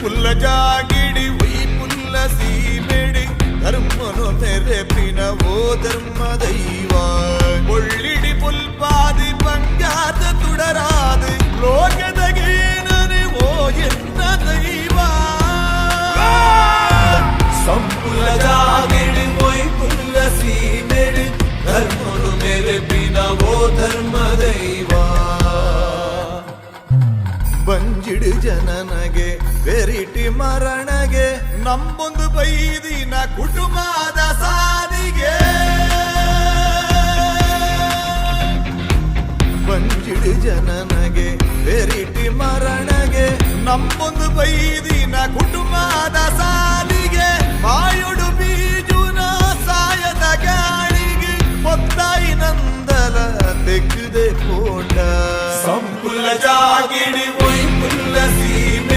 ಸಂಪುಲ್ಲ ಜಾಗಿಡಿ ಒಯ್ಪುಲ್ಲ ಸೀಮೆಡಿ ಧರ್ಮನು ಮೆರೆಪಿನ ಓ ಧರ್ಮ ದೈವ. ಒಳ್ಳಿಡಿ ಪುಲ್ಪಾದಿ ಬಂಗಾದ ತುಡರಾದ ಲೋಕದ ಗೇನನೆ ಓ ಎನ್ನ ದೈವ. ಸಂಪುಲ ಜಾಗಿಡಿ ಒಯ್ಪುಲ್ಲ ಸೀಮೆಡಿ ಧರ್ಮನು ಮೆರೆಪಿನ ಓ ಧರ್ಮ ದೈವ. ಬಂಜಿಡು ಜನನಗೆ ಬೆರಿಟಿ ಮರಣಗೆ ನಂಬೊಂದು ಬೈದಿನ ಕುಟುಂಬದ ಸಾದಿಗೆ. ಬಂಜಿಡು ಜನನಗೆ ಬೆರಿಟಿ ಮರಣಗೆ ನಂಬೊಂದು ಬೈದಿನ ಕುಟುಂಬದ ಸಾಲಿಗೆ. ಮಾಯುಡು ಬೀಜುನ ಸಾಯದ ಗಾಳಿಗೆ పొత్తాయి ನಂದಲ ತೆಕ್ಕದೆ ಪೋಂಡ. ಸಂಪುಲ ಜಾಗಿಡಿ.